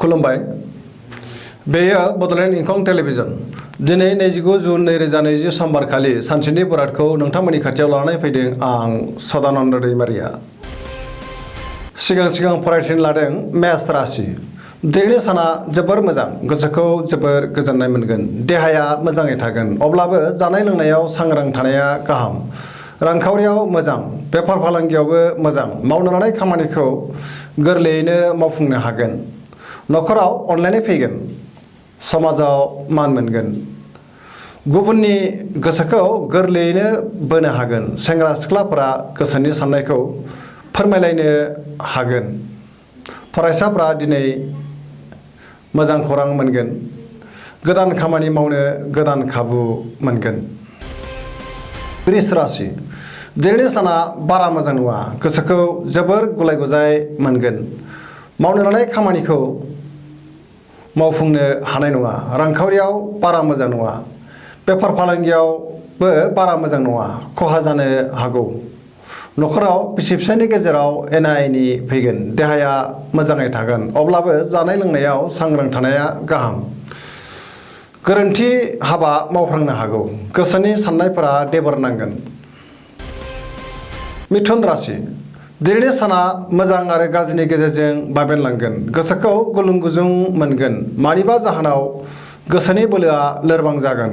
खुलुमबाय बेयो बड'लेण्ड इंखं टेलिभिजन दिनै 29 जुन 2020 समबार खालि सानसेनि बरादखौ नोंथांमोननि खाथियाव लानानै फैदों आं सदानन्द दैमारिया सिगां फरायथिनो लादों मेष राशि दिनैनि साना जोबोर मोजां गोसोखौ जोबोर गोजोननाय मोनगोन देहाया मोजाङै थागोन अब्लाबो जानाय लोंनायाव सांग्रां थानाया गाहाम रांखावरियाव मोजां बेफार फालांगियावबो मोजां मावनो लानाय खामानिखौ गोरलैयैनो मावफुंनो हागोन नखराव अनलायनाय फैगोन समाजाव मान मोनगोन गुबुननि गोसोखौ गोरलैयैनो बोनो हागोन सेंग्रा सिख्लाफोरा गोसोनि साननायखौ फोरमायलायनो हागोन फरायसाफोरा दिनै मोजां खौरां मोनगोन गोदान खामानि मावनो गोदान खाबु मोनगोन वृष राशि दिनैनि साना बारा मोजां नङा गोसोखौ जोबोर गुलाय गुजाय मोनगोन मावनो लानाय खामानिखौ मावफुंनो हानाय नङा रांखावरियाव बारा मोजां नङा बेफार फालांगियावबो बारा मोजां नङा खहा जानो हागौ नखराव बिसि फिसायनि गेजेराव एना एनि फैगोन देहाया मोजाङै थागोन अब्लाबो जानाय लोंनायाव सांग्रां थानाया गाहाम गोरोन्थि हाबा मावफ्लांनो हागौ गोसोनि साननायफोरा देबर नांगोन मिथुन राशि दिनैनि साना मोजां आरो गाज्रिनि गेजेरजों बाबेनलांगोन गोसोखौ गुलुं गुजुं मोनगोन मानिबा जाहोनाव गोसोनि बोलोआ लोरबां जागोन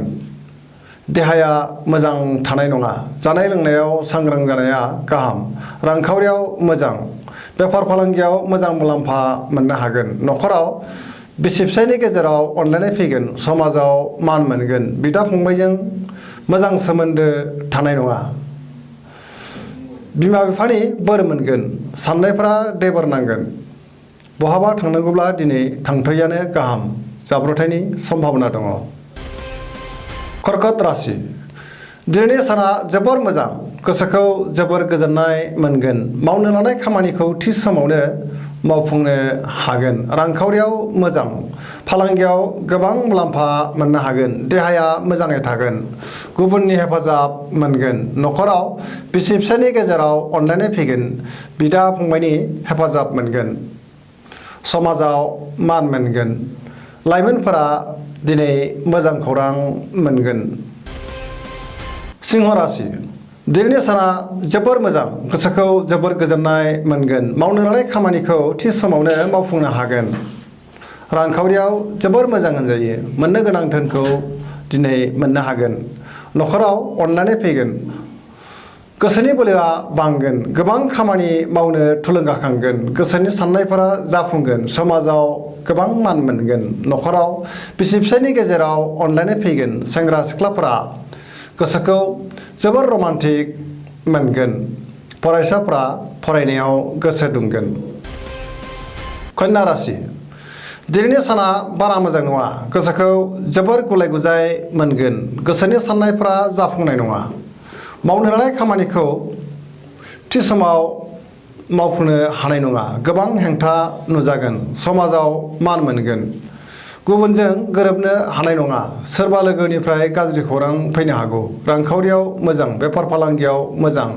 देहाया मोजां थानाय नङा जानाय लोंनायाव सांग्रां जानाया गाहाम रांखावरियाव मोजां बेफार फालांगियाव मोजां मुलाम्फा मोननो हागोन नखराव बिसि फिसायनि गेजेराव अनलायनाय फैगोन समाजाव मान मोनगोन बिदा फंबायजों मोजां सोमोन्दो थानाय नङा बिमा बिफानि बोर मोनगोन साननायफोरा देबर नांगोन बहाबा थांनांगौब्ला दिनै थांथ'यैआनो गाहाम जाब्रबथायनि सम्भावना दङ कर्कट राशि दिनैनि साना जोबोर मोजां गोसोखौ जोबोर गोजोननाय मोनगोन मावनो लानाय खामानिखौ थि समावनो मावफुंनो हागोन रांखावरियाव मोजां फालांगियाव गोबां मुलाम्फा मोननो हागोन देहाया मोजाङै थागोन गुबुननि हेफाजाब मोनगोन नखराव बिसि फिसायनि गेजेराव अनलायनाय फैगोन बिदा फंबायनि हेफाजाब मोनगोन समाजाव मान मोनगोन लाइमोनफोरा दिनै मोजां खौरां मोनगोन सिंह राशि दिनैनि साना जोबोर मोजां गोसोखौ जोबोर गोजोननाय मोनगोन मावनो लानाय खामानिखौ थि समावनो मावफुंनो हागोन रांखावरियाव जोबोर मोजां होनजायो मोननो गोनां धोनखौ दिनै मोननो हागोन नखराव अनलायनाय फैगोन गोसोनि बोलोआ बांगोन गोबां खामानि मावनो थुलुंगाखांगोन गोसोनि साननायफोरा जाफुंगोन समाजाव गोबां मान मोनगोन नखराव बिसि फिसायनि गेजेराव अनलायनाय फैगोन सेंग्रा सिख्लाफोरा गोसोखौ जोबोर रमान्टिक मोनगोन फरायसाफोरा फरायनायाव गोसो दुंगोन कन्या राशि दिनैनि साना बारा मोजां नङा गोसोखौ जोबोर गुलाय गुजाय मोनगोन गोसोनि साननायफोरा जाफुंनाय नङा मावनो लानाय खामानिखौ थि समाव मावफुंनो हानाय नङा गोबां हेंथा नुजागोन समाजाव मान मोनगोन गुबुनजों गोरोबनो हानाय नङा सोरबा लोगोनिफ्राय गाज्रि खौरां फैनो हागौ रांखावरियाव मोजां बेफार फालांगियाव मोजां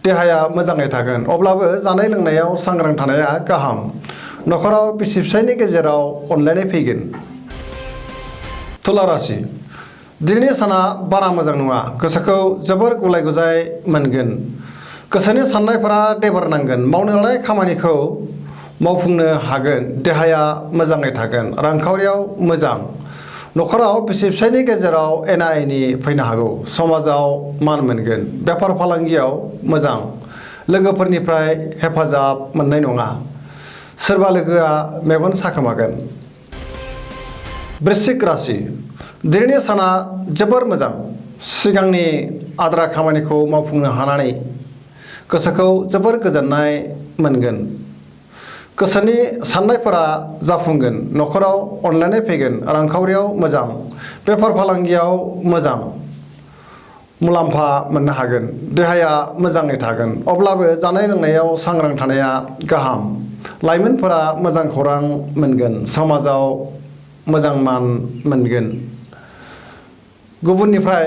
देहाया मोजाङै थागोन अब्लाबो जानाय लोंनायाव सांग्रां थानाया गाहाम नखराव बिसि फिसायनि गेजेराव अनलायनाय फैगोन तुला राशि दिनैनि साना बारा मोजां नङा गोसोखौ जोबोर गुलाय गुजाय मोनगोन गोसोनि साननायफोरा देबर नांगोन मावनो लानाय खामानिखौ मावफुंनो हागोन देहाया मोजाङै थागोन रांखावरियाव मोजां नखराव बिसि फिसायनि गेजेराव एना एनि फैनो हागौ समाजाव मान मोनगोन बेफार फालांगियाव मोजां लोगोफोरनिफ्राय हेफाजाब मोननाय नङा सोरबा लोगोआ मेगन साखोमागोन वृश्चिक राशि दिनैनि साना जोबोर मोजां सिगांनि आद्रा खामानिखौ मावफुंनो हानानै गोसोखौ जोबोर गोजोननाय मोनगोन गोसोनि साननायफोरा जाफुंगोन नखराव अनलायनाय फैगोन रांखावरियाव मोजां बेफार फालांगियाव मोजां मुलाम्फा मोननो हागोन देहाया मोजाङै थागोन अब्लाबो जानाय लोंनायाव सांग्रां थानाया गाहाम लाइमोनफोरा मोजां खौरां मोनगोन समाजाव मोजां मान मोनगोन गुबुननिफ्राय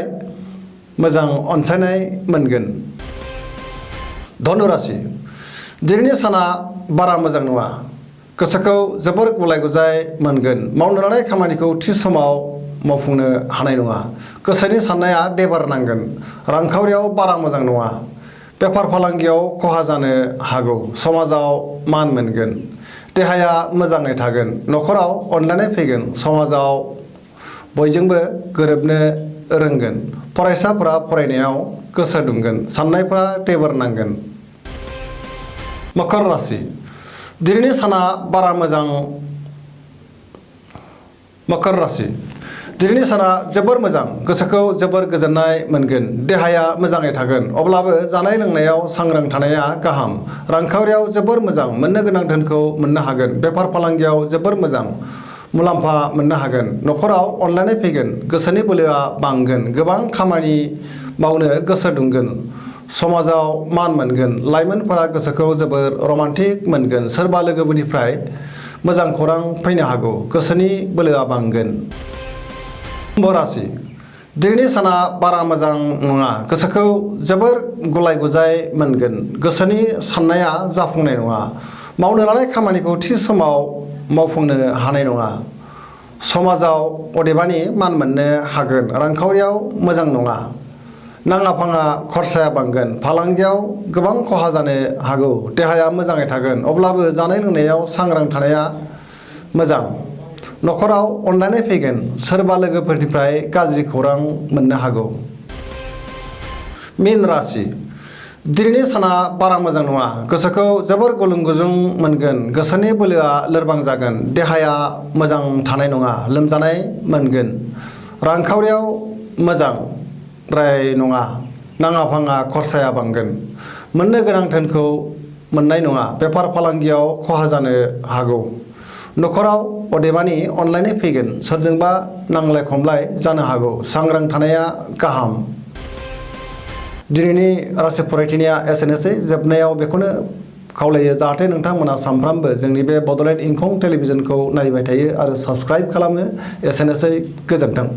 मोजां अनसायनाय मोनगोन धनु राशि दिनैनि साना बारा मोजां नङा गोसोखौ जोबोर गुलाय गुजाय मोनगोन। मावनो लानाय खामानिखौ थि समाव मावफुंनो हानाय नङा। गोसोनि साननाया देबार नांगोन। रांखावरियाव बारा मोजां नङा। बेफार फालांगियाव खहा जानो हागौ। समाजाव मान मोनगोन। देहाया मोजाङै थागोन। न'खराव अनलायनाय फैगोन। समाजाव बयजोंबो गोरोबनो रोंगोन। फरायसाफोरा फरायनायाव गोसो दुंगोन। साननायफोरा देबार नांगोन। मकर राशि दिनैनि साना बारा मोजां। मकर राशि दिनैनि साना जोबोर मोजां। गोसोखौ जोबोर गोजोननाय मोनगोन। देहाया मोजाङै थागोन। अब्लाबो जानाय लोंनायाव सांग्रां थानाया गाहाम। रांखावरियाव जोबोर मोजां। मोननो गोनां धोनखौ मोननो हागोन। बेफार फालांगियाव जोबोर मोजां मुलाम्फा मोननो हागोन। न'खराव अनलायनाय फैगोन। गोसोनि बोलोआ बांगोन। गोबां खामानि मावनो गोसो दुंगोन। समाजाव मान मोनगोन। लाइमोनफोरा गोसोखौ जोबोर रमान्टिक मोनगोन। सोरबा लोगोफोरनिफ्राय मोजां खौरां फैनो हागौ। गोसोनि बोलोआ बांगोन। कुम्भ राशि दिनैनि साना बारा मोजां नङा। गोसोखौ जोबोर गुलाय गुजाय मोनगोन। गोसोनि साननाया जाफुंनाय नङा। मावनो लानाय खामानिखौ थि समाव मावफुंनो हानाय नङा। समाजाव अदेबानि मान मोननो हागोन। रांखावरियाव मोजां नङा। नाङा फाङा खरसाया बांगोन। फालांगियाव गोबां खहा जानो हागौ। देहाया मोजाङै थागोन। अब्लाबो जानाय लोंनायाव सांग्रां थानाया मोजां। न'खराव अनलायनाय फैगोन। सोरबा लोगोफोरनिफ्राय गाज्रि खौरां मोननो हागौ। मीन राशि दिनैनि साना बारा मोजां नङा। गोसोखौ जोबोर गुलुं गुजुं मोनगोन। गोसोनि बोलोआ लोरबां जागोन। देहाया मोजां थानाय नङा। लोमजानाय मोनगोन। रांखावरियाव मोजांद्राय नङा। नाङा फाङा खरसाया बांगोन। मोननो गोनां धोनखौ मोननाय नङा। बेफार फालांगियाव खहा जानो हागौ। न'खराव अदेबानि अनलायनाय फैगोन। सोरजोंबा नांलाय खमलाय जानो हागौ। सांग्रां थानाया गाहाम। दिनैनि राशि फरायथिनाया एसेनोसै। जोबनायाव बेखौनो खावलायो जाहाथे नोंथांमोना सानफ्रामबो जोंनि बे बड'लेण्ड इंखं टेलिभिजनखौ नायबाय थायो आरो साबस्क्राइब खालामो। एसेनोसै। गोजोन्थों।